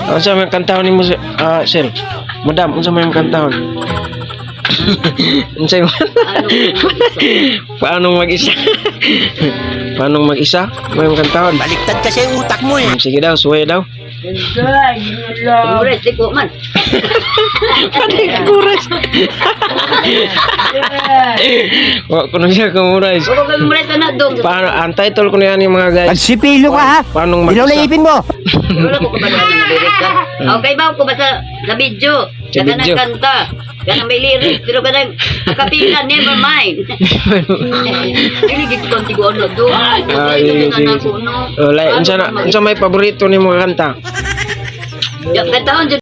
Unsa may kantahon nimo, ah, sir? Madam, unsa may kantahon? Unsa may Ano Paano mag-isa? Paano mag-isa? May kantahon. Baliktad kasi yung utak mo eh. Sige daw, suway daw. Memorize di ko man. Paano kuras? Wa ko na siya kumuras. Wa ko memorize ana dong. Paano ang title ko na yan yung mga guys? Pagsipilo ka ha. Paano Ilaw na mag-isa? ipin mo. Wala ko kabalo ng lyrics ha. Okay ba ko basta sa video. Sa Kanang video. kanta. Kanang may lyrics pero kanang akapila, never mind. Dili gid ko ko ano do. Ah, sige, sige. Ko no. Oh, like, unsa na, unsa may paborito nimo kanta? Ya, kantahon jud.